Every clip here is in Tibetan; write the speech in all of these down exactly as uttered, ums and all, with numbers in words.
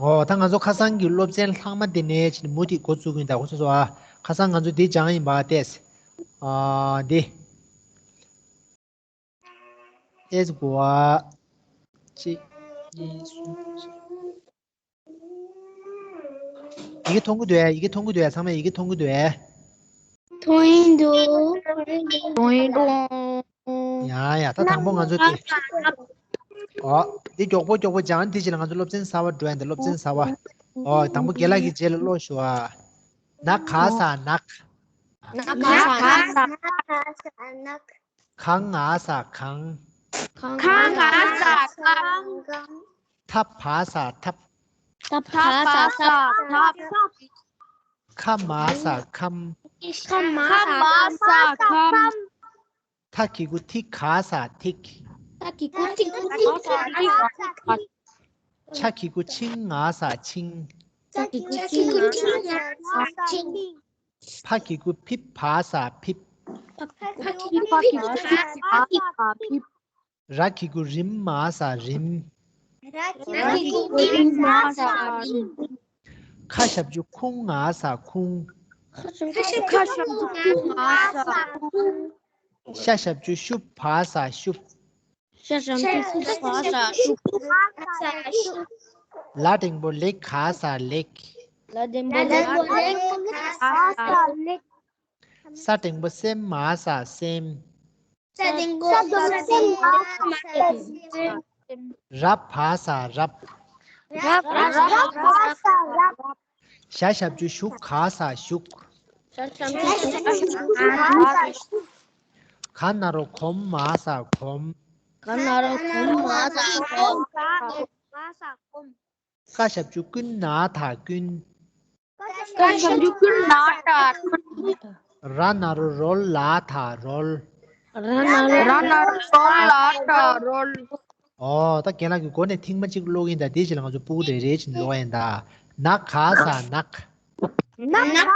ཨོ་ད་ང་ཚོ་ཁ་སང་གི་སློབ་ཚན་ལྷག་མ་དེ་ནས་ཕྱིན་མུ་མཐུད་འགོ་བཙུགས་ཀྱི་ཡིན། ད་ཧུ་སོ་སོ་ཨ། ཁ་སང་ང་ཚོ་འདི་སྦྱངས་ཡིན་པ་ཏེས། ཨ་འདི། ཨེས་གོ་ཨ། གཅིག་གཉིས། གསུམ། ཡི་གེ་མཐོང་གི་འདུག་ཨེ། ཡི་གེ་མཐོང་གི་འདུག་ཨེ། ཚང་མས་ཡི་གེ་མཐོང་གི་འདུག་ཨེ། མཐོང་ཡིན་འདུག་མཐོང་ཡིན་འདུག་ཡ་ཡ། ད་དང་པོ་ང་ཚོ་དེ། ཨོ། འདི་མགྱོགས་པོ་མགྱོགས་པོ་སྦྱང་། དེ་རྗེས་ལ་ང་ཚོ་སློབ་ཚན་གསར་པ་འགྲོ་ཡ་འདི། སློབ་ཚན་གསར་པ། ཨོ་དང་པོ་རྒན་ལགས་ཀྱི་རྗེས་ལ་ཀློག་ཞུ་ཨ། ན་ག་ས་ནག་ན་ག་ས་ནག་ག་ང་ས་གང་། ག་ང་ས་གང་། ཐ་བ་ས་ཐབས། ཐ་བ་ས་ཐབས། ཁ་མ་ས་ཁམས། ཁ་མ་ས་ཁམས། ཐ་གི་གུ་ཐི་ག་ས་ཐིག་ཐ་གི་གུ་ཐི་ག་ས་ཐིག་ཆ་གི་གུ་ཆིང་ང་ས་ཆིང་། ཆ་གི་གུ་ཆིང་ང་ས་ཆིང་། ཕ་གི་གུ་ཕི་བ་ས་ཕིབ། ཕ་གི་གུ་ཕི་བ་ས་ཕིབ། ར་གི་གུ་རིམ་མ་ས་རིམ། ར་གི་གུ་རིམ་མ་ས་རིམ། ཁ་ཞབས་ཀྱུ་ཁུང་ང་ས་ཁུང་། ཁ་ཞབས་ཀྱུ་ཁུང་ང་ས་ཁུང་། ཤ་ཞབས་ཀྱུ་ཤུ་བ་ས་ཤུབ། ཤ་ཞབས་ཀྱུ་ཤུ་བ་ས་ཤུབ། ལ་འགྲེང་བུ་ལེ་ག་ས་ལེགས། ལ་འགྲེང་བུ་ལེ་ག་ས་ལེགས། ས་འགྲེང་བུ་སེ་མ་ས་སེམས། ས་འགྲེང་བུ་སེ་མ་ས་སེམས། ར་བ་ས་རབ། ར་བ་ས་རབ། ཞ་ཞབས་ཀྱུ་ཞུ་ག་ས་ཞུགས། ཞ་ཞབས་ཀྱུ་ཞུ་ག་ས་ཞུགས། ག་ན་རོ་གོ་མ་ས་གོམ། ག་ན་རོ་གོ་མ་ས་གོམ། ཀ་ཞབས་ཀྱུ་ཀུན་ན་ད་ཀུན། ཀ་ཞབས་ཀྱུ་ཀུན་ན་ད་ཀུན། ར་ན་རོ་རོ་ལ་ད་རོལ། ར་ན་རོ་རོ་ལ་ད་རོལ། ཨོ་ད་རྒན་ལགས་ཀྱིས་འགོ་ནས་ཐེངས་མ་གཅིག་ཀློག་གིན། ད་དེའི་རྗེས་ལ་ང་ཚོ་སྤུ་གུ་རེ་རེ་བཞིན་ཀློག་ཡིན། ད་ན་ག་ས་ནག་ན་ག་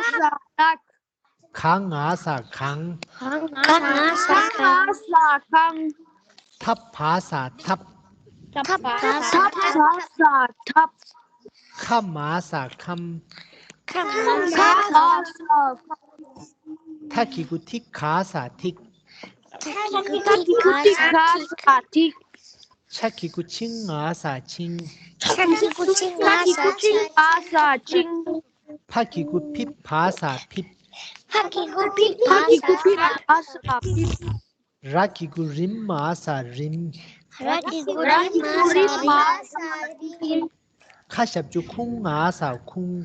ས་ནག་ག་ང་ས་གང་། ག་ང་ས་གང་། ཐ་བ་ས་ཐབས། ཐ་བ་ས་ཐབས། ཁ་མ་ས་ཁམས། ཁ་མ་ས་ཁམས། ཐ་གི་གུ་ཐི་ག་ས་ཐིག་ཐ་གི་གུ་ཐི་ག་ས་ཐིག་ཆ་གི་གུ་ཆིང་ང་ས་ཆིང་། ཆ་གི་གུ་ཆིང་ང་ས་ཆིང་། ཕ་གི་གུ་ཕི་བ་ས་ཕིབ། ཕ་གི་གུ་ཕི་བ་ས་ཕིབ། ར་གི་གུ་རིམ་མ་ས་རིམ། ར་གི་གུ་རིམ་མ་ས་རིམ། ཁ་ཞབས་ཀྱུ་ཁུང་ང་ས་ཁུང་།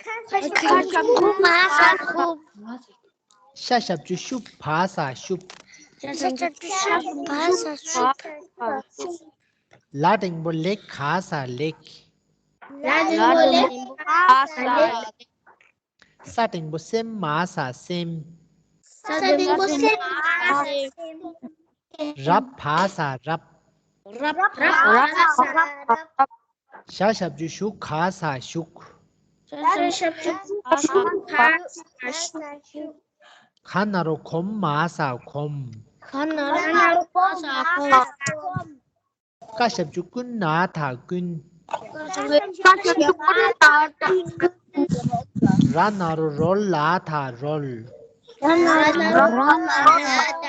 ཁ་ཞབས་ཀྱུ་ཁུང་ང་ས་ཁུང་། ཤ་ཞབས་ཀྱུ་ཤུ་བ་ས་ཤུབ། ཤ་ཞབས་ཀྱུ་ཤུ་བ་ས་ཤུབ། ལ་འགྲེང་བུ་ལེ་ག་ས་ལེགས། ལ་འགྲེང་བུ་ལེ་ག་ས་ལེགས། ས་འགྲེང་བུ་སེ་མ་ས་སེམས། ས་འགྲེང་བུ་སེ་མ་ས་སེམས། ར་བ་ས་རབ། ར་བ་ས་རབ། ཞ་ཞབས་ཀྱུ་ཞུ་ག་ས་ཞུགས། ཞ་ཞབས་ཀྱུ་ཞུ་ག་ས་ཞུགས། ག་ན་རོ་གོ་མ་ས་གོམ། ག་ན་རོ་གོ་མ་ས་གོམ། ཀ་ཞབས་ཀྱུ་ཀུན་ན་ད་ཀུན། ཀ་ཞབས་ཀྱུ་ཀུན་ན་ད་ཀུན། ར་ན་རོ་རོ་ལ་ད་རོལ། ར་ན་རོ་རོ་ལ་ད་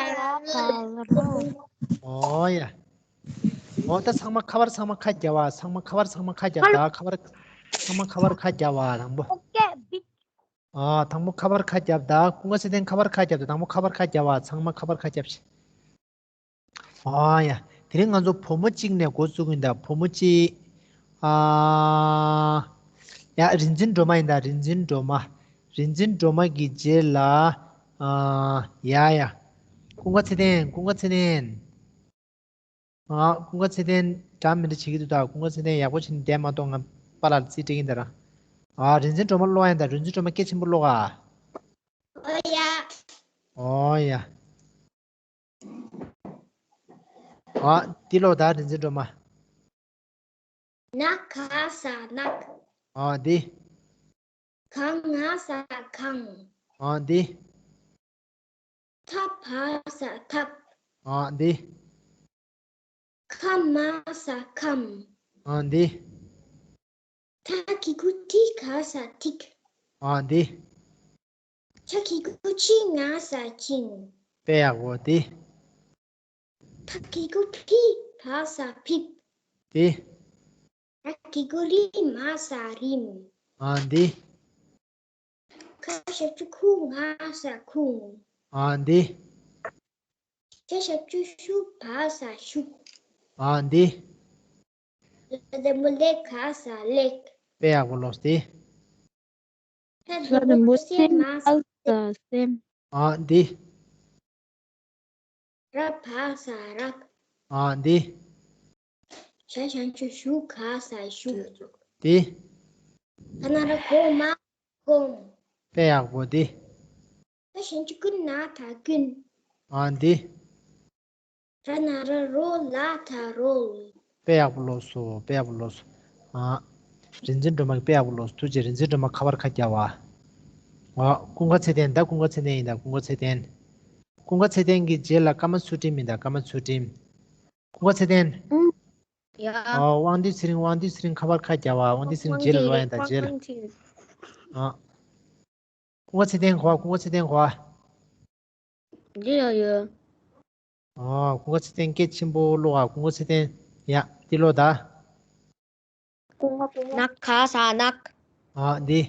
རོལ། ཨོ་ཡ། ཨོ་ད་ཚང་མ་ཁ་པར་ཚང་མ་ཁ་རྒྱབ་པ། ཚང་མ་ཁ་པར་ཚང་མ་ཁ་རྒྱབ་ད། ཁ་པར་ཚང་མ་ཁ་པར་ཁ་རྒྱབ་པ་དང་པོ། ཨ་དང་པོ་ཁ་པར་ཁ་རྒྱབ་ད། ཀུན་དགའ་ཚེ་བརྟན་ཁ་པར་ཁ་རྒྱབ་ད། དང་པོ་ཁ་པར་ཁ་རྒྱབ་པ། ཚང་མ་ཁ་པར་ཁ་རྒྱབ་ཤིག་ཨ་ཡ། དེ་རིང་ང་ཚོ་བུ་མོ་གཅིག་ནས་འགོ་བཙུགས་ཡིན་ད། བུ་མོ་གཅིག་ཨ་ཡ། རིག་འཛིན་སྒྲོལ་མ་ཡིན་ད། རིག་འཛིན་སྒྲོལ་མ། རིག་འཛིན་སྒྲོལ་མ་གི་རྗེས་ལ་ཨ་ཡ་ཡ། ཀུན་དགའ་ཚེ་བརྟན། ཀུན་དགའ་ཚེ་བརྟན། ཨ་ཀུན་དགའ་ཚེ་བརྟན་འདྲ་མི་འདྲ་བྱེད་ཀྱི་འདུག་ད། ཀུན་དགའ་ཚེ་བརྟན་ཡག་པོ་བྱས་ནས་བསྡད་མ་གཏོགས། ང་པཱ་ལགས་ལ་རྩིས་སྤྲད་ཀྱིན་ད་ར། ཨ་རིག་འཛིན་སྒྲོལ་མ་ཀློག་ཡ་ཡིན་ད། རིག་འཛིན་སྒྲོལ་མ་སྐད་ཆེན་པོ་ཀློག་ཨ། ཨོ་ཡ། ཨོ་ཡ། ཨ་འདི་ཀློག་ད། རིག་འཛིན་སྒྲོལ་མ། ན་ག་ས་ནག་ཨ་འདི། ག་ང་ས་གང་། ཨ་འདི། ཐ་བ་ས་ཐབས། ཨ་འདི། ཁ་མ་ས་ཁམས། ཨ་འདི། ཐ་གི་གུ་ཐི་ག་ས་ཐིག་ཨ་འདི། ཆ་གི་གུ་ཆི་ང་ས་ཆིང་། དཔེ་ཡག་པོ་འདི། ཕ་གི་གུ་ཕི་བ་ས་ཕིབ། འདི། ར་གི་གུ་རི་མ་ས་རིམ། ཨ་འདི། ཁ་ཞབས་ཀྱུ་ཁུ་ང་ས་ཁུང་། ཨ་འདི། ཤ་ཞབས་ཀྱུ་ཤུ་བ་ས་ཤུག་ཨ་འདི། ལ་ལྡེ་མོ་ལེ་ག་ས་ལེགས། དཔེ་ཡག་པོ་ལོས་ཏེ། ལ་ལྡེ་མོ་སེ་མ་ས་སེམས། ཨ་འདི། ར་བ་ས་རག་ཨ་འདི། ཞ་ཞབས་ཀྱུ་ཞུ་ག་ས་ཞུགས། འདི། ཁ་ན་རོ་གོ་མ་གོམ། དཔེ་ཡག་པོ་འདི། ད་ཞབས་ཀྱུ་ཀུ་ན་ད་ཀུན། ཨ་འདི། ར་ན་རོ་རོ་ལ་ད་རོལ། དཔེ་ཡག་པོ་ལོས་སོ། དཔེ་ཡག་པོ་ལོས་སོ། ཨ། རིག་འཛིན་སྒྲོལ་མ་གི་དཔེ་ཡག་པོ་ལོས་སོ། ཐུགས་རྗེ་རིག་འཛིན་སྒྲོལ་མ་ཁ་པར་ཁ་རྒྱབ་པ། ཨ། ཀུན་དགའ་ཚེ་བརྟན། ད་ཀུན་དགའ་ཚེ་བརྟན་ཡིན། ད་ཀུན་དགའ་ཚེ་བརྟན། ཀུན་དགའ་ཚེ་བརྟན་གྱི་རྗེས་ལ་ཀརྨ་ཚུལ་ཁྲིམས་ཡིན། ད་ཀརྨ་ཚུལ་ཁྲིམས། ཀུན་དགའ་ཚེ་བརྟན། ཡ། ཨ། དབང་འདུས་ཚེ་རིང་། དབང་འདུས་ཚེ་རིང་ཁ་པར་ཁ་རྒྱབ་པ། དབང་འདུས་ཚེ་རིང་རྗེས་ལ་ལོས་ཡིན། ད་རྗེས་ལ། ཨ། ཀུན་དགའ་ཚེ་བརྟན་གོ། ཀུན་དགའ་ཚེ་བརྟན་གོ། འདི་ཡོད་ཡོད། ཨོ། ཀུན་དགའ་ཚེ་བརྟན་སྐད་ཆེན་པོ་ཀློག་ཨ། ཀུན་དགའ་ཚེ་བརྟན། ཡ། འདི་ཀློག་ད། ན་ག་ས་ནག་ཨ་འདི།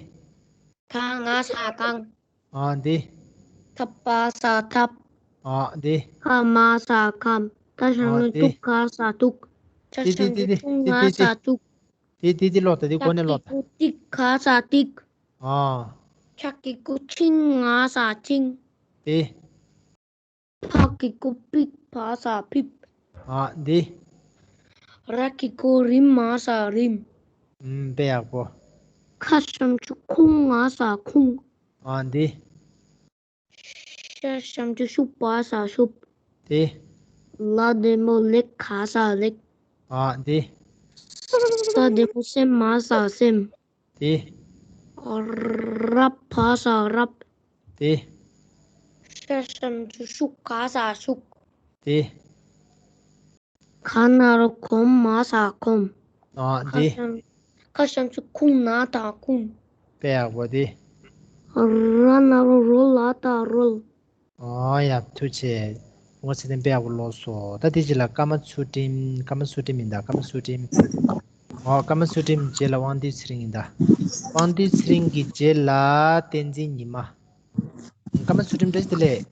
ག་ང་ས་གང་། ཨ་འདི། ཐ་བ་ས་ཐབ། ཨ་འདི། ཁ་མ་ས་ཁམ། ད་ཞབས་ཀྱུ་ཏུ་ག་ས་ཏུག་ད་ཞབས་ཀྱུ་ཏུ་ང་ས་ཏུག་འདི་འདི་འདི་ཀློག་ད། འདི་སྒོ་ནས་ཀློག་ད། ཏི་ག་ས་ཏིག་ཨ། ཆ་གི་གུ་ཆིང་ང་ས་ཆིང་། ཏི། ཕ་གི་གུ་ཕི་བ་ས་ཕིབ། ཨ་འདི། ར་གི་གུ་རི་མ་ས་རིམ། ཨུམ། དཔེ་ཡག་པོ། ཁ་ཞབས་ཀྱུ་ཁུ་ང་ས་ཁུང་། ཨ་འདི། ཤ་ཞབས་ཀྱུ་ཤུ་བ་ས་ཤུབ། ཏི། ལ་ལྡེ་མོ་ལེ་ག་ས་ལེགས། ཨ་འདི། ས་ལྡེ་མོ་སེ་མ་ས་སེམས། ཏི། ར་བ་ས་རབ། ཏི། ཤ་ཞབས་ཀྱུ་ཤུ་ག་ས་ཤུག་ཏི། ག་ན་རོ་གོ་མ་ས་གོམ། ཨ་ཏི། ཁ་ཞབས་ཀྱུ་ཁུ་ན་ད་ཁུན། དཔེ་ཡག་པོ་ཏི། ར་ན་རོ་རོ་ལ་ད་རོལ། ཨོ་ཡ། ཐུགས་རྗེ་ཆེ། ཀུན་དགའ་ཚེ་བརྟན་དཔེ་ཡག་པོ་ཀློག་སོང་། ད་དེ་རྗེས་ལ་ཀརྨ་ཚུལ་ཁྲིམས། ཀརྨ་ཚུལ་ཁྲིམས་ཡིན་ད། ཀརྨ་ཚུལ་ཁྲིམས། ཨོ། ཀརྨ་ཚུལ་ཁྲིམས་རྗེས་ལ་དབང་འདུས་ཚེ་རིང་ཡིན་ད། དབང་འདུས་ཚེ་རིང་གི་རྗེས་ལ་བསྟན་འཛིན་ཉི་མ། ཀརྨ་ཚུལ་ཁྲིམས་བཀྲ་ཤིས་བདེ་ལེགས།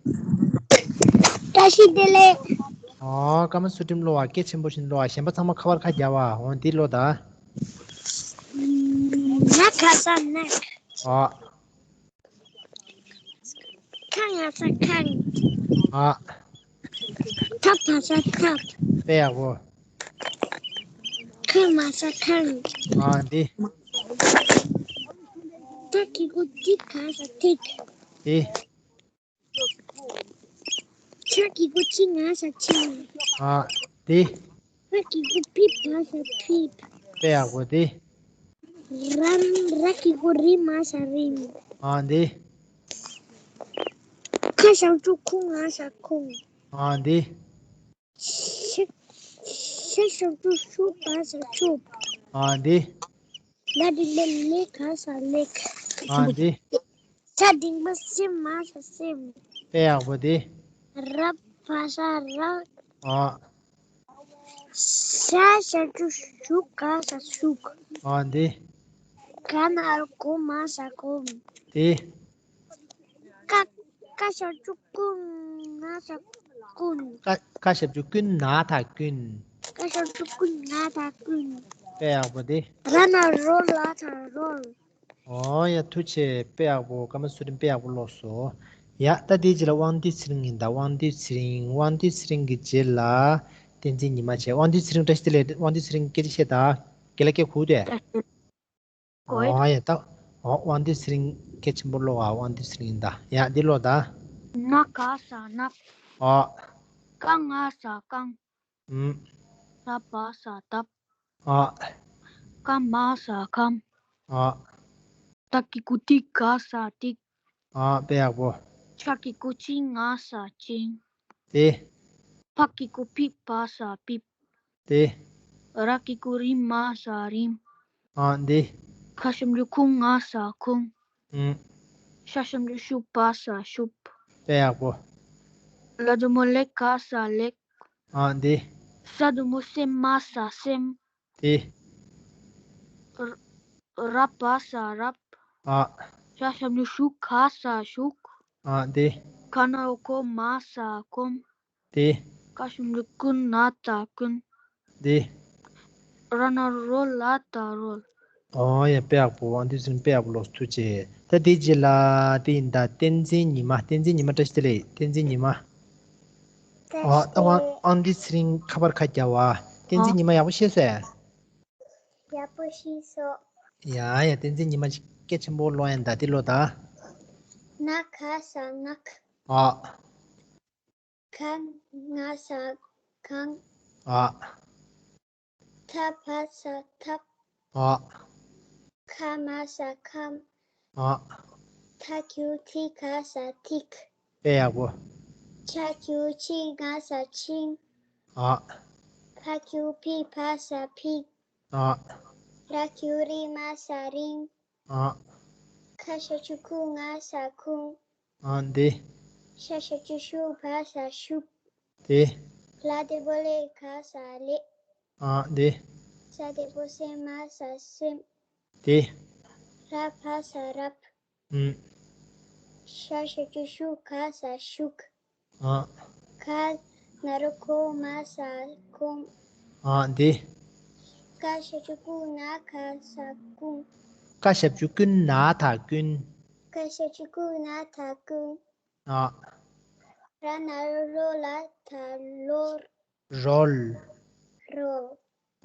བཀྲ་ཤིས་བདེ་ལེགས། ཨོ། ཀརྨ་ཚུལ་ཁྲིམས་ཀློག་པ་སྐད་ཆེན་པོ་བཞིན་ཀློག་པ། གཞན་པ་ཚང་མ་ཁ་པར་ཁ་རྒྱབ་པ། འོ་འདི་ཀློག་ད། ན་ག་ས་ནག་ཨོ། ཁ་ང་ས་ཁང་། ཨ། ཐ་བ་ས་ཐབ། དཔེ་ཡག་པོ། ཁ་མ་ས་ཁང་། ཨ་འདི། ཐ་གི་གུ་ཐི་ག་ས་ཐིག་ཏི། ཆ་གི་གུ་ཆི་ང་ས་ཆིང་། ཨ་འདི། ཕ་གི་གུ་ཕི་བ་ས་ཕིབ། དཔེ་ཡག་པོ་འདི། ར་ར་གི་གུ་རི་མ་ས་རིམ། ཨ་འདི། ཁ་ཞབས་ཀྱུ་ཁུ་ང་ས་ཁུང་། ཨ་འདི། ཤ་ཤ་ཞབས་ཀྱུ་ཤུ་བ་ས་ཤུབ། ཨ་འདི། ལ་ལྡེ་མོ་ལེ་ག་ས་ལེགས། ཨ་འདི། ས་ལྡེ་མོ་སེ་མ་ས་སེམས། དཔེ་ཡག་པོ་འདི། ར་བ་ས་རག་ཨ། ཤ་ཞབས་ཀྱུ་ཤུ་ག་ས་ཤུགས། ཨ་འདི། ག་ན་རོ་གོ་མ་ས་གོམ། འདི། ཀ་ཀ་ཞབས་ཀྱུ་ཀུ་ན་ས་ཀུན། ཀ་ཀ་ཞབས་ཀྱུ་ཀུ་ན་ད་ཀུན། ཀ་ཞབས་ཀྱུ་ཀུ་ན་ད་ཀུན། དཔེ་ཡག་པོ་འདི། ར་ན་རོ་ལ་ད་རོལ། ཨོ་ཡ། ཐུགས་རྗེ་ཆེ། དཔེ་ཡག་པོ། ཀརྨ་ཚུལ་ཁྲིམས་དཔེ་ཡག་པོ་ཀློག་སོང་། ཡ། ད་དེའི་རྗེས་ལ་དབང་འདུས་ཚེ་རིང་ཡིན་ད། དབང་འདུས་ཚེ་རིང་། དབང་འདུས་ཚེ་རིང་གི་རྗེས་ལ་བསྟན་འཛིན་ཉི་མ་བྱས། དབང་འདུས་ཚེ་རིང་བཀྲ་ཤིས་བདེ་ལེགས། དབང་འདུས་ཚེ་རིང་སྐད་ཆ་བཤད་ད། རྒན་ལགས་སྐད་གོ་དེ། གོ་ཡ། ཨོ་ཡ། ད་ཨོ་དབང་འདུས་ཚེ་རིང་སྐད་ཆེན་པོ་ཀློག་ཨ། དབང་འདུས་ཚེ་རིང་ཡིན་ད། ཡ། འདི་ཀློག་ད། ན་ག་ས་ནག་ཨོ། ཀ་ང་ས་ཀང་། ཨུམ། ད་བ་ས་དབ། ཨ། ཀ་མ་ས་ཁམ། ཨ། ཏ་གི་གུ་ཏི་ག་ས་ཏིག་ཨ། དཔེ་ཡག་པོ། ཆ་གི་གུ་ཆི་ང་ས་ཆིང་། ཏེ། ཕ་གི་གུ་ཕི་བ་ས་ཕིབ། ཏེ། ར་གི་གུ་རི་མ་ས་རིམ། ཨ། འདི། ཁ་ཞབས་ཀྱུ་ཁུ་ང་ས་ཁུང་། ཨུམ། ཤ་ཞབས་ཀྱུ་ཤུ་བ་ས་ཤུབ། དཔེ་ཡག་པོ། ལ་འགྲེང་བུ་ལེ་ག་ས་ལེགས། ཨ་འདི། ས་འགྲེང་བུ་སེ་མ་ས་སེམས། འདི། ར་བ་ས་རབ། ཨ། ཤ་ཞབས་ཀྱུ་ཤུ་ག་ས་ཤུགས། ཨ་འདི། ཁ་ན་རོ་ཁོ་མ་ས་ཁོམ། འདི། ཀ་ཞབས་ཀྱུ་ཀུ་ན་ད་ཀུན། འདི། ར་ན་རོ་ལ་ད་རོལ། ཨོ་ཡ། དཔེ་ཡག་པོ། ཨང་ཏི་ཚེ་རིང་དཔེ་ཡག་པོ་ལོས། ཐུགས་རྗེ་ཆེ། ད་དེ་རྗེས་ལ་དེ་ཡིན་ད། བསྟན་འཛིན་ཉི་མ། བསྟན་འཛིན་ཉི་མ་བཀྲ་ཤིས་བདེ་ལེགས། བསྟན་འཛིན་ཉི་མ། ཨོ་ད་བ་ཨང་ཏི་ཚེ་རིང་ཁ་པར་ཁ་རྒྱབ་པ། བསྟན་འཛིན་ཉི་མ་ཡག་པོ་ཤེས་སོང་། ཡག་པོ་ཤེས་སོང་། ཡ་ཡ། བསྟན་འཛིན་ཉི་མ་ཅིག་སྐད་ཆེན་པོ་ཀློག་ཡ་ཡིན་ད། དེ་ཀློག་ད། ན་ག་ས་ནག། ཨ། ག་ང་ས་གང་། ཨ། ཐ་བ་ས་ཐབ། ཨ། ཁ་མ་ས་ཁམ། ཨ། ཐ་གི་གུ་ཐི་ག་ས་ཐིག། དཔེ་ཡག་པོ། ཆ་གི་གུ་ཆི་ང་ས་ཆིང་། ཨ། ཕ་གི་གུ་ཕི་བ་ས་ཕིག། ཨ། ར་གི་གུ་རི་མ་ས་རིང་། ཨ། ཁ་ཞབས་ཀྱུ་ཁུ་ང་ས་ཁུང་། ཨ་འདི། ཤ་ཞབས་ཀྱུ་ཤུ་བ་ས་ཤུབ། འདི། ལ་འགྲེང་བུ་ལེ་ག་ས་ལེགས། ཨ་འདི། ས་འགྲེང་བུ་སེ་མ་ས་སེམས། འདི། ར་བ་ས་རབ། ཨུམ། ཤ་ཞབས་ཀྱུ་ཤུ་ག་ས་ཤུགས། ཨ། ཁ་ན་རོ་ཁོ་མ་ས་ཁོམ། ཨ་འདི། ཀ་ཞབས་ཀྱུ་ཀུ་ན་ག་ས་ཀུང་། ཀ་ཞབས་ཀྱུ་ཀུ་ན་ད་ཀུན། ཀ་ཞབས་ཀྱུ་ཀུ་ན་ད་ཀུན། ཨ། ར་ན་རོ་ལ་ད་རོལ། རོལ། རོལ།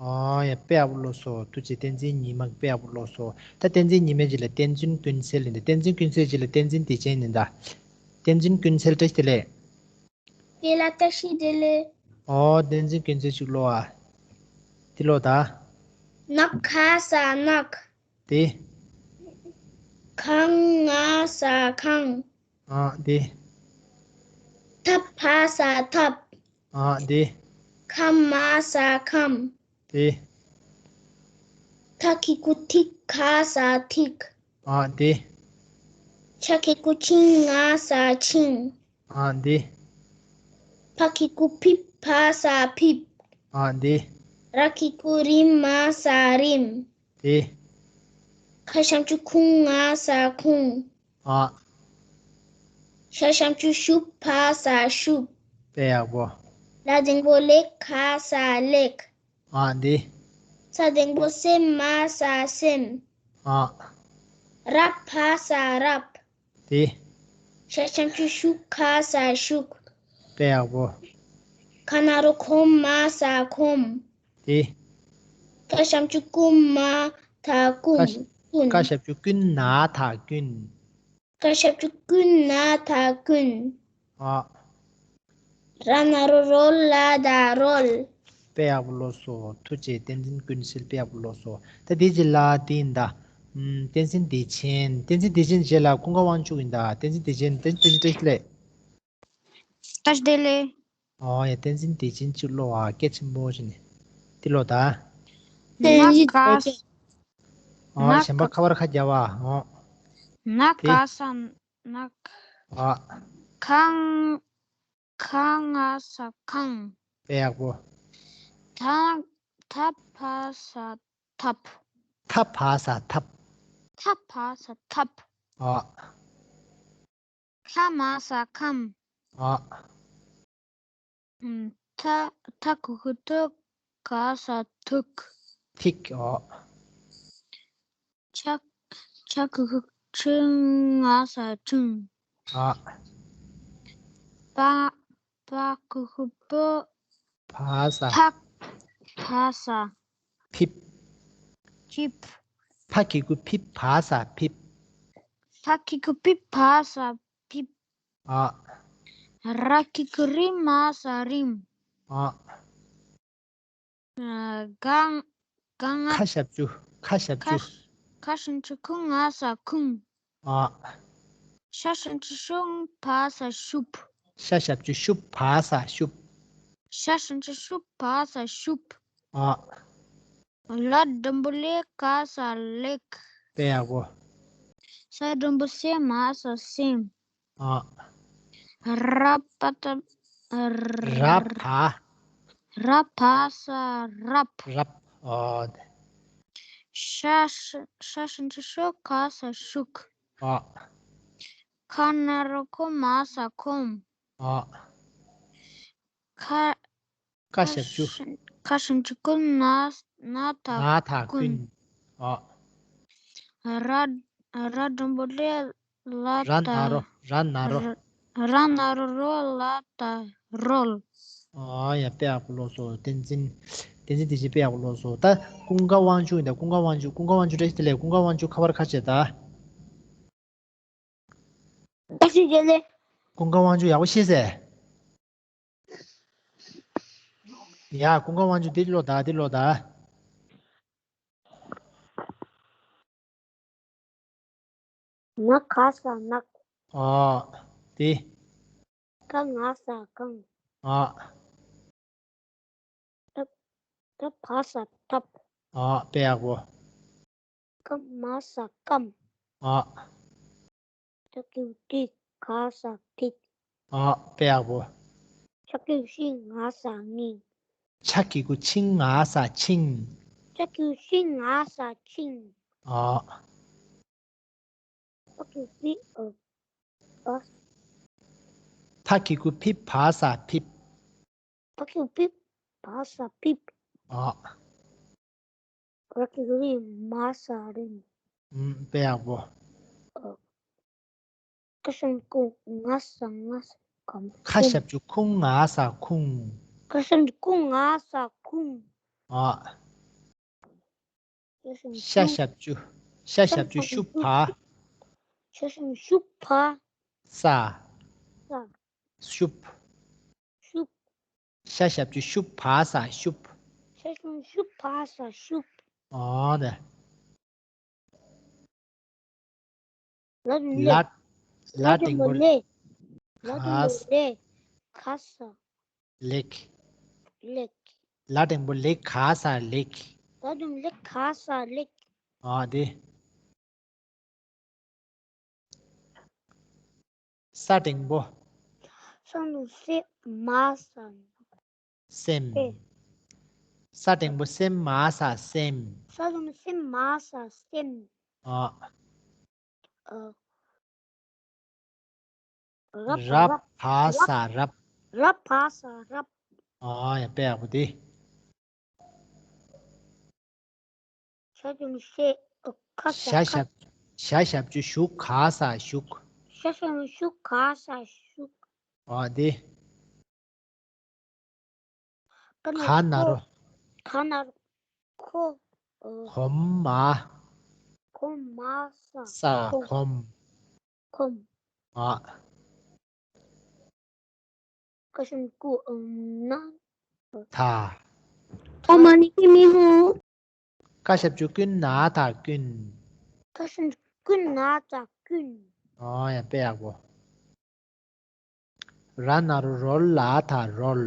ཨ་ཡ། དཔེ་ཡག་པོ་ཀློག་སོང་། ཐུགས་རྗེ་ཆེ། བསྟན་འཛིན་ཉི་མ་དཔེ་ཡག་པོ་ཀློག་སོང་། ད་བསྟན་འཛིན་ཉི་མའི་རྗེས་ལ་བསྟན་འཛིན་ཀུན་གསལ་ཡིན་ད། བསྟན་འཛིན་ཀུན་གསལ་རྗེས་ལ་བསྟན་འཛིན་བདེ་ཆེན་ཡིན་ད། བསྟན་འཛིན་ཀུན་གསལ་བཀྲ་ཤིས་བདེ་ལེགས། བདེ་ལ་བཀྲ་ཤིས་བདེ་ལེགས། ཨོ་བསྟན་འཛིན་ཀུན་གསལ་ཅིག་ཀློག་ཨ། དེ་ཀློག་ད། ན་ག་ས་ནག། དེ། ག་ང་ས་གང་། ཨ་དེ། ཐ་བ་ས་ཐབ། ཨ་དེ། ཁ་མ་ས་ཁམ། དེ། ཐ་གི་གུ་ཐི་ག་ས་ཐིག། ཨ་དེ། ཆ་གི་གུ་ཆི་ང་ས་ཆིང་། ཨ་དེ། ཕ་གི་གུ་ཕི་བ་ས་ཕིབ། ཨ་དེ། ར་གི་གུ་རི་མ་ས་རིམ། དེ། ཁ་ཞབས་ཀྱུ་ཁུ་ང་ས་ཁུང་། ཨ། ཤ་ཞབས་ཀྱུ་ཤུ་བ་ས་ཤུབ། དཔེ་ཡག་པོ། ལ་འགྲེང་བུ་ལེ་ག་ས་ལེགས། ཨ་འདི། ས་འགྲེང་བུ་སེ་མ་ས་སེམས། ཨ། ར་བ་ས་རབ། དེ། ཤ་ཞབས་ཀྱུ་ཤུ་ག་ས་ཤུགས། དཔེ་ཡག་པོ། ཁ་ན་རོ་ཁོ་མ་ས་ཁོམ། དེ། ཀ་ཞབས་ཀྱུ་ཀུ་མ་ད་ཀུན། ཀ་ཀུན། ཀ་ཞབས་ཀྱུ་ཀུ་ན་ད་ཀུན། ཀ་ཞབས་ཀྱུ་ཀུ་ན་ད་ཀུན། ཨ། ར་ན་རོ་རོ་ལ་ད་རོལ། དཔེ་ཡག་པོ་ཀློག་སོང་། ཐུགས་རྗེ་ཆེ། བསྟན་འཛིན་ཀུན་གསལ་དཔེ་ཡག་པོ་ཀློག་སོང་། ད་དེ་རྗེས་ལ་དེ་ཡིན་ད། ཨམ། བསྟན་འཛིན་བདེ་ཆེན། བསྟན་འཛིན་བདེ་ཆེན་རྗེས་ལ་ཀུན་དགའ་དབང་ཕྱུག་ཡིན་ད། བསྟན་འཛིན་བདེ་ཆེན། བསྟན་འཛིན་བདེ་ཆེན་བཀྲ་ཤིས་བདེ་ལེགས། བཀྲ་ཤིས་བདེ་ལེགས། ཨོ་ཡ། བསྟན་འཛིན་བདེ་ཆེན་ཅིག་ཀློག་ཨ། སྐད་ཆེན་པོ་བྱས་ནས་དེ་ཀློག་ད། བསྟན་འཛིན་བདེ་ཆེན། ཨོ་ན་གཞན་པ་ཁ་པར་ཁ་རྒྱབ་ཨ། ཨོ། ན་དེ། ག་ས་ནག། ཨ། ཁང་། ཁ་ང་ས་ཁང་། དཔེ་ཡག་པོ། ཐ་ཐ་བ་ས་ཐབ། ཐ་བ་ས་ཐབ། ཐ་བ་ས་ཐབ། ཨ། ཁ་མ་ས་ཁམ། ཨ། ཐ་ཐ་གི་གུ་ཐི་ག་ས་ཐིག། ཐིག། ཨ། ཆ་ཆ་གི་གུ་ཁྲི་ང་ས་ཁྲིང་། ཨ། པ་པ་གི་གུ་པི། བ་ས། ཕ་བ་ས། ཕིབ། ཕིབ། ཕ་གི་གུ་ཕི་བ་ས་ཕིབ། ཕ་གི་གུ་ཕི་བ་ས་ཕིབ། ཨ། ར་གི་གུ་རི་མ་ས་རིམ། ཨ། ག་ག་ང་། ཁ་ཞབས་ཀྱུ་ཁ་ཞབས་ཀྱུ། ཁ་ཞབས་ཀྱུ་ཁུ་ང་ས་ཁུང་། ཨ། ཤ་ཞབས་ཀྱུ་ཤུ་བ་ས་ཤུབ། ཤ་ཞབས་ཀྱུ་ཤུ་བ་ས་ཤུབ། ཤ་ཞབས་ཀྱུ་ཤུ་བ་ས་ཤུབ། ཨ། ལ་འགྲེང་བུ་ལེ་ག་ས་ལེགས། དཔེ་ཡག་པོ། ས་འགྲེང་བུ་སེ་མ་ས་སེམས། ཨ། ར་པ་ཏ། ར་བ། ར་བ་ས་རབ། རབ། ཨོ། ཤ་ཤ་ཤ་འགྲེང་བུ་ཤུ་ག་ས་ཤུགས། ཨ། ཁ་ན་རོ་ཁོ་མ་ས་ཁོམ། ཨ། ཁ། ཀ་ཞབས་ཀྱུ། ཁ་ཞབས་ཀྱུ་ཀུ་ན་ན་ད་ན་ད་ཀུན། ཀུན། ཨ། ར་ར་འགྲེང་བུ་རེ་ལ་ར་ད་ན་རོ། ར་ན་རོ། ར་ན་རོ་རོ་ལ་ད་རོལ། ཨ་ཡ། དཔེ་ཡག་པོ་ཀློག་སོང་བསྟན་འཛིན། བསྟན་འཛིན་བདེ་ཆེན། དཔེ་ཡག་པོ་ཀློག་སོང་། ད་ཀུན་དགའ་དབང་ཕྱུག་ཡིན། ད་ཀུན་དགའ་དབང་ཕྱུག་ཀུན་དགའ་དབང་ཕྱུག་བཀྲ་ཤིས་བདེ་ལེགས། ཀུན་དགའ་དབང་ཕྱུག་ཁ་པར་ཁ་བྱེད་ད། བཀྲ་ཤིས་བདེ་ལེགས། ཀུན་དགའ་དབང་ཕྱུག་ཡག་པོ་ཤེས་ཟེར། ཡ། ཀུན་དགའ་དབང་ཕྱུག་འདི་ཀློག་ད། འདི་ཀློག་ད། ན་ག་ས་ནག། ཨ། འདི། ག་ང་ས་གང་། ཨ། ད་ད་བ་ས་ཐབ། ཨ། དཔེ་ཡག་པོ། ཀ་མ་ས་ཀམ། ཨ། ཏ་གི་གུ་ཏི་ག་ས་ཐིག། ཨ། དཔེ་ཡག་པོ། ཆ་གི་གུ་ཤི་ང་ས་ངིང་། ཆ་གི་གུ་ཆིང་ང་ས་ཆིང་། ཆ་གི་གུ་ཤི་ང་ས་ཆིང་། ཨ། ཕ་གི་གུ་ཕི་ཨ་བ། ཕ་གི་གུ་ཕི་བ་ས་ཕིབ། ཕ་གི་གུ་ཕི་བ་ས་ཕིབ། ཨ། ར་གི་གུ་རི་མ་ས་རིམ། ཨུམ། དཔེ་ཡག་པོ། ཨ། ཀ་ཞབས་ཀྱུ་ཀུ་ང་ས་ང་ས་གམ། ཁ་ཞབས་ཀྱུ་ཁུང་ང་ས་ཁུང་། ཁ་ཞབས་ཀྱུ་ཁུང་ང་ས་ཁུང་། ཨ། ཤ་ཞབས་ཀྱུ། ཤ་ཞབས་ཀྱུ་ཤུ་བ། ཤ་ཞབས་ཀྱུ་ཤུ་བ། ས། ས། ཤུབ། ཤུབ། ཤ་ཞབས་ཀྱུ་ཤུ་བ་ས་ཤུབ། ཤ་ཞབས་ཀྱུ་ཤུ་བ་ས་ཤུབ། ཨོ་ནི། ལ་ལ་ལ་འགྲེང་བུ་ལེ། ལ་འགྲེང་བུ་ལེ། ག་ས། ལེགས། ལེགས། ལ་འགྲེང་བུ་ལེ་ག་ས་ལེགས། ལ་འགྲེང་བུ་ལེ་ག་ས་ལེགས། ཨོ་དེ། ས་འགྲེང་བུ། ས་འགྲེང་བུ་སེ་མ་ས། སེམས། ས་འགྲེང་བུ་སེ་མ་ས་སེམས། ས་འགྲེང་བུ་སེ་མ་ས་སེམས། ཨ། ཨ། ར་བ་ས་རབ། ར་བ་ས་རབ། ཨ་ཡ། དཔེ་ཡག་པོ་དེ། ཤ་ཞབས་ཀྱུ་ཤེ། ཁ་ས། ཤ་ཞབས། ཤ་ཞབས་ཀྱུ་ཤུ་ག་ས་ཤུགས། ཤ་ཞབས་ཀྱུ་ཤུ་ག་ས་ཤུགས། ཨ་དེ། ག་ན་རོ། ག་ན་རོ། གོ། གོམ་མ། གོམ་མ་ས། ས་གོམ། གོམ། ཨ། ཀ་ཞབས་ཀྱུ་ཀུ་ན། ད། ཨོ་མ་ནི་ཀི་མི་ཧུ། ཀ་ཞབས་ཀྱུ་ཀུ་ན་ད་ཀུན། ཀ་ཞབས་ཀྱུ་ཀུ་ན་ད་ཀུན། ཨོ་ཡ། དཔེ་ཡག་པོ། ར་ན་རོ་རོ་ལ་ད་རོལ།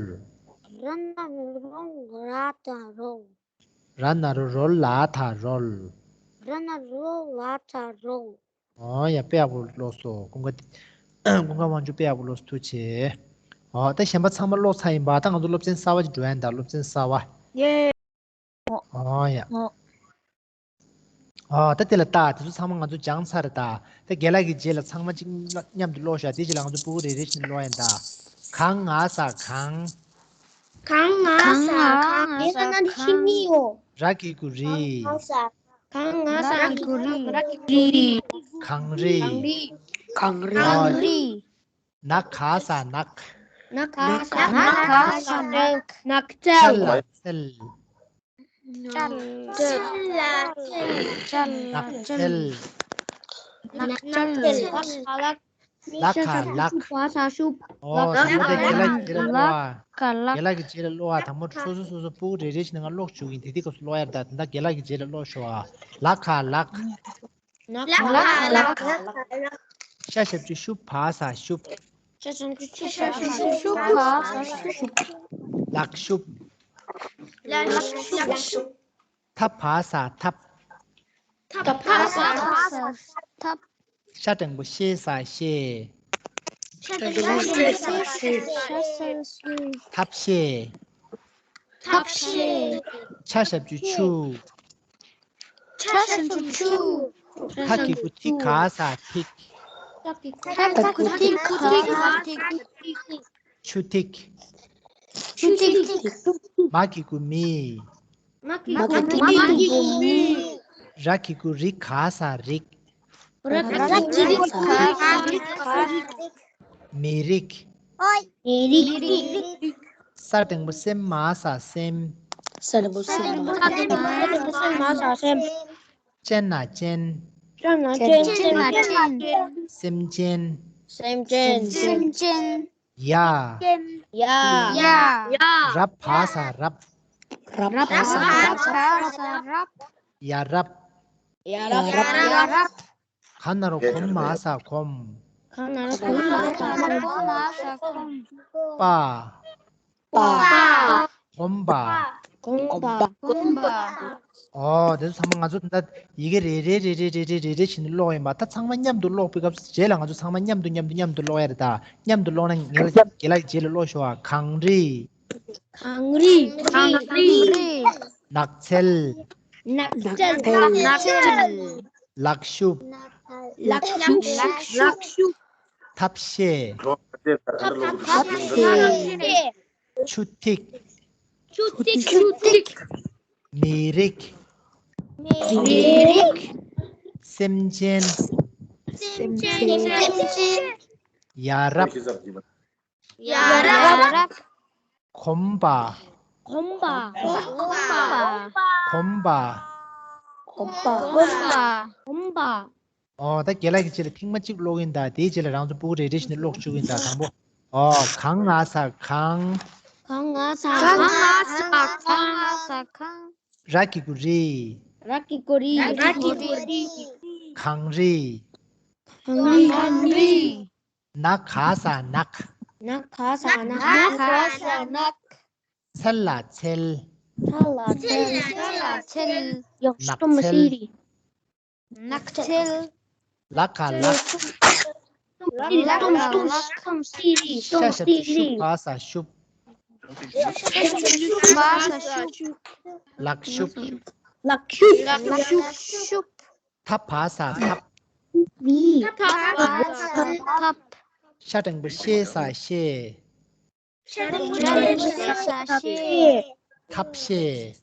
ར་ན་རོ་རོ་ལ་ད་རོལ། ར་ན་རོ་རོ་ལ་ད་རོལ། ར་ན་རོ་ལ་ད་རོལ། ཨོ་ཡ། དཔེ་ཡག་པོ་ཀློག་སོང་། ཀུན་དགའ། ཀུན་དགའ་དབང་ཕྱུག་དཔེ་ཡག་པོ་ཀློག་སོང་། ཐུགས་རྗེ་ཆེ། ཨོ་ད་གཞན་པ་ཚང་མ་ཀློག་ཚར་ཡིན་པ། ད་ང་ཚོ་སློབ་ཚན་གསར་པ་ཅིག་འགྲོ་ཡིན་ད། སློབ་ཚན་གསར་པ། ཡེ། ཨོ་ཡ། ཨོ། ཨོ་ད་དེ་ལ་ལྟ། དེ་ཚོ་ཚང་མ་ང་ཚོ་སྦྱངས་ཚར་རེད་ད། ད་རྒན་ལགས་ཀྱི་རྗེས་ལ་ཚང་མ་གཅིག་མཉམ་དུ་ཀློག་ཤོག་དེ་རྗེས་ལ་ང་ཚོ་ཕྲུ་གུ་རེ་རེ་བཞིན་ཀློག་ཡིན་ད། གང་ང་ས་གང་། གང་ང་ས་གང་། གང་ང་ས་གང་། ར་གི་གུ་རི། གང་ང་ས་གང་། གང་ང་ས་གང་། ར་གི་གུ་རི། གངས་རི། གངས་རི། གངས་རི། ནགས་ཁ་ས་ནགས། ནགས་ཁ་ས་ནགས། ནགས་ཁ་ས་ནགས། ནགས་ཚལ། ཚལ་ལ་ཚལ། ཚལ་ལ་ཚལ། ཚལ་ལ་ཚལ། ནགས་ཚལ། ནགས་ཚལ། ལ་ཁ་ལག། ལ་ཁ་ལག། ཤ་ཞབས་ཀྱུ་ཤུ་བ་ས་ཤུབ། ཨོ་ལ་ཁ་ལག། དང་པོ་དེ་རྒན་ལགས་ཀྱི་རྗེས་ལ་ཀློག་ཨ། ལ་ཁ་ལག། རྒན་ལགས་ཀྱི་རྗེས་ལ་ཀློག་ཨ། དང་པོ་སོ་སོ་སོ་སོ་ཕྲུ་གུ་རེ་རེ་བཞིན་ང་ཀློག་བཅུག་གིན། དེ་དུས་སྐབས་སུ་ཀློག་ཡ་རེད་ད། ད་རྒན་ལགས་ཀྱི་རྗེས་ལ་ཀློག་ཤོག་ཨ། ལ་ཁ་ལག། ལ་ཁ་ལག། ཤ་ཞབས་ཀྱུ་ཤུ་བ་ས་ཤུབ། ཤ་ཞབས་ཀྱུ་ཤུ་བ་ས་ཤུབ། ལག་ཤུབ། ལག་ཤུབ། ཐ་བ་ས་ཐབ། ཐབ། ཐབ། ཐབ། ཤ་འགྲེང་བུ་ཤེ་ས་ཤེས། ཤ་འགྲེང་བུ་ཤེ་ས་ཤེས། ཤ་ས་ཤེས། ཐབས་ཤེས། ཐབས་ཤེས། ཆ་ཞབས་ཀྱུ་ཆུ། ཆ་ཞབས་ཀྱུ་ཆུ། ཐ་གི་གུ་ཐི་ག་ས་ཐིག །ཐ་གི་གུ་ཐི་ག་ས་ཐིག །ཆུ་ཐིག །མ་གི་གུ་མི། མ་གི་གུ་མི། ར་གི་གུ་རི་ག་ས་རིག །ར་གི་གུ་རི་ག་ས་རིག །མི་རིགས། མི་རིགས། ས་འགྲེང་བུ་སེ་མ་ས་སེམས། ས་འགྲེང་བུ་སེ་མ་ས་སེམས། ཅན་ན་ཅན། ཅན་ན་ཅན། སེམས་ཅན། སེམས་ཅན། ཡ། ཡ། ར་བ་ས་རབ། ར་བ་ས་རབ། ཡ་རབས། ཡ་རབས། ག་ན་རོ་གོ་མ་ས་གོམས། ག་ན་རོ་གོ་མ་ས་གོམས། པ། པ། གོམས་པ། གོམས་པ། གོམས་པ། ཨོ་དེ་ཚོ་ཚང་མ་ང་ཚོ་ད་ཡི་གེ་རེ་རེ་རེ་རེ་བྱས་ནས་ཀློག་ཡིན་པ། ད་ཚང་མ་མཉམ་དུ་ཀློག་པའི་སྐབས་རྗེས་ལ་ང་ཚོ་ཚང་མ་མཉམ་དུ་མཉམ་དུ་མཉམ་དུ་ཀློག་ཡ་རེད་ད། མཉམ་དུ་ཀློག་ན་ངེད་ལ་རྒན་ལགས་རྗེས་ལ་ཀློག་ཤོག་ཨ། གངས་རི། གངས་རི། གངས་རི། ནགས་ཚལ། ནགས་ཚལ། ནགས་ཚལ། ལག་ཤུབས། ལག་ཤུབས། ལག་ཤུབས། ཐབས་ཤེས། ཐབས་ཤེས། ཆུ་ཐིགས། ཆུ་ཐིགས། མི་རིགས། མི་རིགས། སེམས་ཅན། སེམས་ཅན། ཡ་རབས། ཡ་རབས། གོམས་པ། གོམས་པ། གོམས་པ། གོམས་པ། གོམས་པ། ཨོ་ད་རྒན་ལགས་ཀྱི་རྗེས་ལ་ཐེངས་མ་གཅིག་ཀློག་གིན་ད། དེའི་རྗེས་ལ་རང་ཚོ་སྤུ་གུ་རེ་རེ་བཞིན་ཀློག་བཅུག་གིན་ད། དང་པོ། ཨོ་ག་ང་ས་གངས། ག་ང་ས་གངས། ག་ང་ས་གངས། ར་གི་གུ་རི། ར་གི་གུ་རི། ར་གི་གུ་རི། གངས་རི། གངས་རི། ན་ག་ས་ནགས། ན་ག་ས་ནགས། ན་ག་ས་ནགས། ཚལ་ལ་ཚལ། ཚལ་ལ་ཚལ། ཚལ་ལ་ཚལ། ཡག་ཤོས་མ་སི་རི། ནགས་ཚལ། ལ་ག་ལགས། ལ་ག་ལགས། ཤ་ཞབས་ཀྱུ་ཤུ་ག་ས་ཤུབས། ཤ་ཞབས་ཀྱུ་ཤུ་ག་ས་ཤུབས། ལག་ཤུབས། ལག་ཤུབས། ལག་ཤུབས། ཐ་བ་ས་ཐབས། ཐ་བ་ས་ཐབས། ཤ་འགྲེང་བུ་ཤེ་ས་ཤེས། ཤ་འགྲེང་བུ་ཤེ་ས་ཤེས། ཐབས་ཤེས།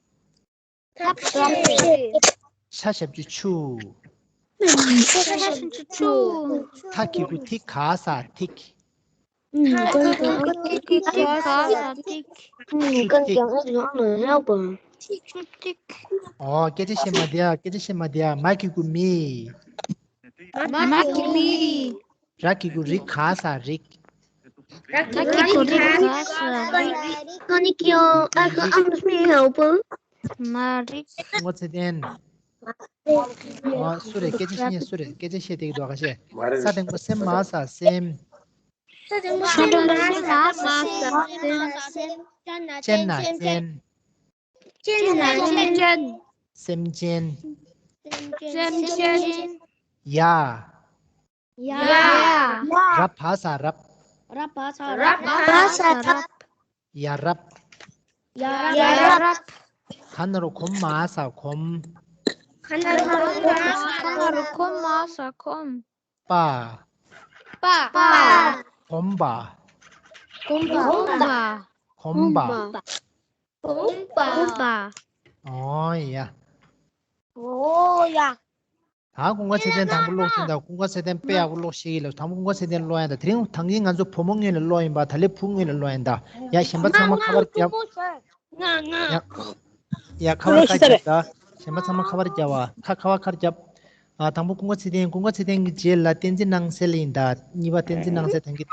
ཐབས་ཤེས། ཆ་ཞབས་ཀྱུ་ཆུ། ཆ་ཞབས་ཀྱུ་ཆུ། ཐ་གི་གུ་ཐི་ག་ས་ཐིག །ཐ་གི་གུ་ཐི་ག་ས་ཐིག །ཆུ་ཐིག །ཆུ་ཐིག །ཨོ་སྐད་ཆ་བཤད་མ་བསྡད་ཨ། སྐད་ཆ་བཤད་མ་བསྡད་ཨ། མ་གི་གུ་མི། མ་གི་གུ་མི། ར་གི་གུ་རི་ག་ས་རིག །ར་གི་གུ་རི་ག་ས་རིག །མ་རིག །སྐུ་ངོ་ཚེ་བརྟན། ཨ་སུ་རེད། སྐད་ཆ་བཤད་མཁན་སུ་རེད། སྐད་ཆ་བཤད་བསྡད་ཀྱི་འདུག་ག་ཤེ། ས་འགྲེང་བུ་སེ་མ་ས་སེམས། ས་འགྲེང་བུ་སེ་མ་ས་སེམས། ཅན་ན་ཅན། ཅན་ན་ཅན། སེམས་ཅན། སེམས་ཅན། ཡ། ཡ། ར་བ་ས་རབ། ར་བ་ས་རབ། ཡ་རབས། ཡ་རབས། ག་ན་རོ་གོ་མ་ས་གོམས། ག་ན་རོ་གོ་མ་ས་གོམས། པ། པ། གོམས་པ། གོམས་པ། གོམས་པ། གོམས་པ། ཨོ་ཡ། ཨོ་ཡ། ད་ཀུན་དགའ་ཚེ་བརྟན་དང་པོ་ཀློག་ཤེས་ད། ཀུན་དགའ་ཚེ་བརྟན་དཔེ་ཡག་པོ་ཀློག་ཤེས་ཀྱི་ལ། དང་པོ་ཀུན་དགའ་ཚེ་བརྟན་ཀློག་ཡ་ད། དེ་རིང་ད་གིན་ང་ཚོ་བུ་མོ་ངོས་ལ་ཀློག་ཡིན་པ། ད་ལས་བུ་ངོས་ལ་ཀློག་ཡིན་ད། ཡ་གཞན་པ་ཚང་མ་ཁ་པར་རྒྱབ། ཡ་ཡ་ཁ་པར་ཁ་རྒྱབ་ད། གཞན་པ་ཚང་མ་ཁ་པར་རྒྱབ་བ། ཁ་ཁ་པར་ཁ་རྒྱབ། ཨ་དང་པོ་ཀུན་དགའ་ཚེ་བརྟན། ཀུན་དགའ་ཚེ་བརྟན་གྱི་རྗེས་ལ་བསྟན་འཛིན་སྣང་གསལ་ཡིན་ད། གཉིས་པ་བསྟན་འཛིན་སྣང་གསལ་ད་གིན།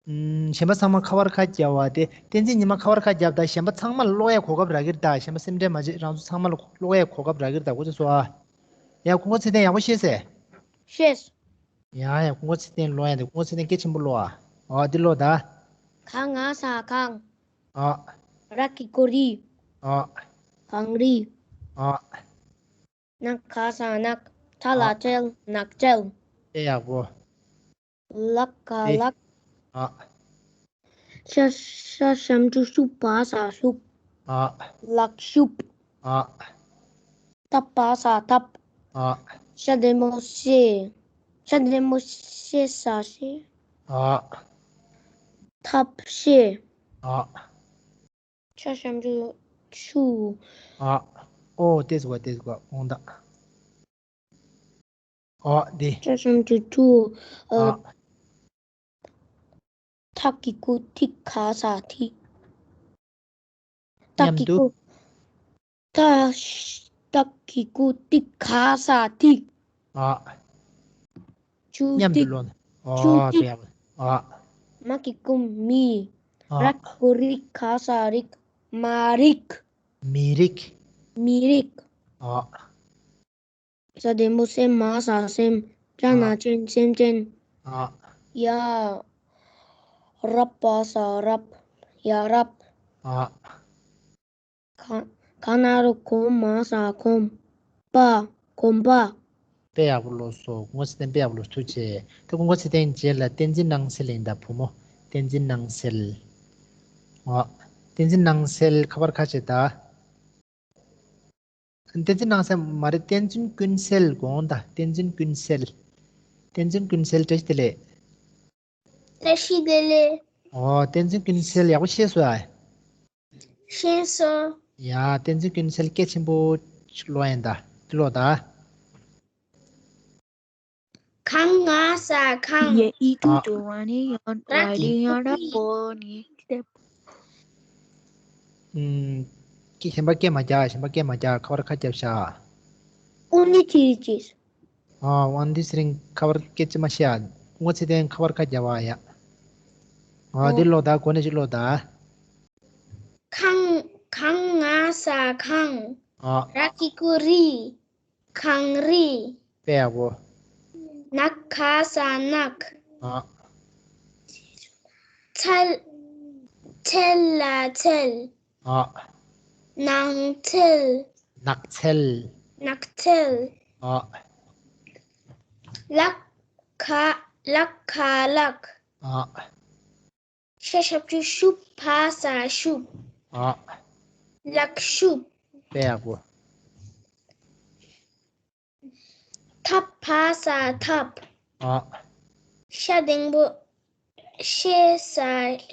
ཨུམ། གཞན་པ་ཚང་མ་ཁ་པར་ཁ་རྒྱབ་བ་དེ། བསྟན་འཛིན་ཉི་མ་ཁ་པར་ཁ་རྒྱབ་ད། གཞན་པ་ཚང་མ་ལ་ཀློག་ཡས་གོ་སྐབས་རག་གི་རེད་ད། གཞན་པ་སེམས་ཁྲལ་མ་བྱེད། རང་ཚོ་ཚང་མ་ལ་ཀློག་ཡས་གོ་སྐབས་རག་གི་རེད་ད། གོ་ཚོད་སོང་ཨ། ཡ་ཀུན་དགའ་ཚེ་བརྟན་ཡག་པོ་ཤེས་ཟེར། ཤེས། ཡ་ཡ་ཀུན་དགའ་ཚེ་བརྟན་ཀློག་ཡས་དེ། ཀུན་དགའ་ཚེ་བརྟན་སྐད་ཆེན་པོ་ཀློག་ཨ། ཨོ་འདི་ཀློག་ད། ག་ང་ས་གངས། ཨོ། ར་གི་གུ་རི། ཨོ། གངས་རི། ཨ། ནག་ག་ས་ནག་ཐ་ལ་ཨ། ཐལ་ནག་ཐལ། དཔེ་ཡག་པོ། ལག་ག་ལག་ཨ། ཤ་ཤ་ཞབས་ཀྱུ་ཤུ་བ་ས་ཤུབ། ཨ། ལག་ཤུབ། ཨ། ཐ་བ་ས་ཐབ། ཨ། ཤ་འགྲེང་བུ་ཤེ། ཤ་འགྲེང་བུ་ཤེ་ས་ཤེ། ཨ། ཐབ་ཤེ། ཨ། ཤ་ཞབས་ཀྱུ་ཤུ། ཨ། ཨོ་ཏེ་ཟུག་པ་ཏེ་ཟུག་པ་འོང་ད། ཨ་དེ། ཤ་ཞབས་ཀྱུ་ཤུ། ཨ། ཨ། ཐ་གི་གུ་ཐིག་ག་ས་ཐིག་ཐ་མཉམ་གི་དུ། གུ། ཐ་ཐ་གི་གུ་ཐིག་ག་ས་ཐིག་ཨ། ཆུ་མཉམ་དུ་ཐིག་ལོན། ཨ་ཆུ་ཐིག་དེ་ཡག་ཨ། མ་གི་གུ་མི། ཨ། ར་གི་གུ་རི་ག་ས་རིག་མ་རིག་མི་རིག་མི་རིག་ཨ། ས་འགྲེང་བུ་སེ་མ་ས་སེམས། ཅ་ན་ཨ། ཅན་སེམས་ཅན། ཨ། ཡ། ར་བ་ས་རབ། ཡ་རབ། ཨ། ག་ག་ན་རོ་གོ་མ་ས་གོམ། པ། གོམ་པ། དཔེ་ཡག་པོ་ལོས་སོ། སྐུ་ངོ་ཚེ་བརྟན་དཔེ་ཡག་པོ་ལོས། ཐུགས་རྗེ་ཆེ། ད་སྐུ་ངོ་ཚེ་བརྟན་རྗེས་ལ་བསྟན་འཛིན་སྣང་གསལ་ཡིན་ད་བུ་མོ། བསྟན་འཛིན་སྣང་གསལ། ཨ། བསྟན་འཛིན་སྣང་གསལ་ཁ་པར་ཁ་ཕྱེ་ད། བསྟན་འཛིན་སྣང་གསལ་མ་རེད། བསྟན་འཛིན་ཀུན་གསལ་དགོངས་དང་། བསྟན་འཛིན་ཀུན་གསལ། བསྟན་འཛིན་ཀུན་གསལ་བཀྲ་ཤིས་བདེ་ལེགས། བཀྲ་ཤིས་བདེ་ལེགས། ཨོ། བསྟན་འཛིན་ཀུན་གསལ་ཡག་པོ་ཤེས་སོང་ཨ། ཤེས་སོང་། ཡ། བསྟན་འཛིན་ཀུན་གསལ་སྐད་ཆེན་པོ་ཅིག་ཀློག་ཡིན་ད། འདི་ཀློག་ད། གང་ང་ས་གང་། ཡེ་ཨི་ཏུ་ཨ། ཏུ་ར་ནི་ཡང་ར་གི་ར་ནི་ཡང་ར་ཀི་པོ་ནི་ཏེ། ཨུམ། ཀི་གཞན་པ་སྐད་མ་རྒྱག་གཞན་པ་སྐད་མ་རྒྱག་ཁ་པར་ཁ་རྒྱབ་ཤག་ཨུ་ནི་ཅི་ཅི། ཨ། ཝང་དི་སི་རིང་ཁ་པར་སྐད་ཅི་མ་ཤེས་ཨ། སྐུ་ངོ་ཚེ་བརྟན་ཁ་པར་ཁ་རྒྱབ་ཨ་ཡ། ཨ། འོ། འདི་ཀློག་ད། གོ་ནས་ཅིག་ཀློག་ད། གང་གང་ང་ས་གང་། ཨ། ར་གི་གུ་རི། གངས་རི། དཔེ་ཡག་པོ། ནག་ག་ས་ནག་ཨ། ཚལ། ཚལ་ལ་ཚལ། ཨ། ནགས་ཚལ། ནགས་ཚལ། ནགས་ཚལ། ཨ། ལག་ག་ལག་ག་ལག་ཨ། ཤ་ཞབས་ཀྱུ་ཤུ་བ་ས་ཤུབ། ཨ། ལག་ཤུབ། དཔེ་ཡག་པོ། ཐ་བ་ས་ཐབ། ཨ། ཤ་འགྲེང་བུ་ཤེ་ས་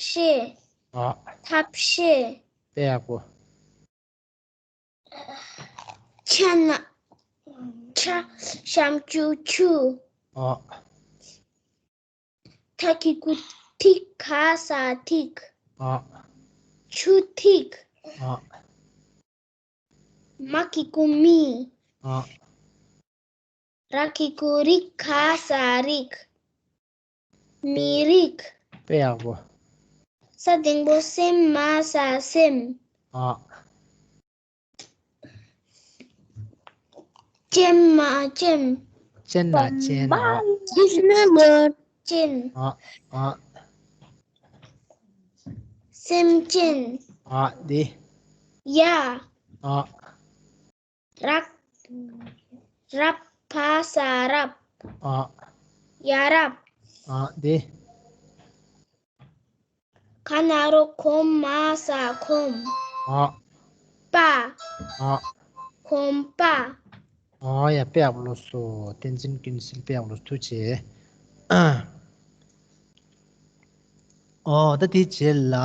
ཤེ། ཨ། ཐབ་ཤེས། དཔེ་ཡག་པོ། ཆ་ན། ཆ་ཞབས་ཀྱུ་ཆུ། ཨ། ཐ་གི་གུ་ཐིག་ག་ས་ཐིག་ཨ། ཆུ་ཐིག་ཨ། མ་གི་གུ་མི། ཨ། ར་གི་གུ་རི་ག་ས་རིག་མི་རིག་དཔེ་ཡག་པོ། ས་འགྲེང་བུ་སེ་མ་ས་སེམས། ཨ། ཅན་མ་ཅན། ཅན་ན་ཅན། ཨ། ཅན། ཨ། ཨ། སེམས་ཅན། ཨ། འདི། ཡ། ཨ། ར། ར་བ་ས་རབ། ཨ། ཡ་རབ། ཨ། འདི། ག་ན་རོ་གོ་མ་ས་གོམ། ཨ། པ། ཨ། གོམ་པ། ཨ་ཡ། དཔེ་ཡག་པོ་ལོས་སོ། བསྟན་འཛིན་ཀུན་གསལ་དཔེ་ཡག་པོ་ལོས། ཐུགས་རྗེ་ཆེ། ཨོ། ད་དེའི་རྗེས་ལ།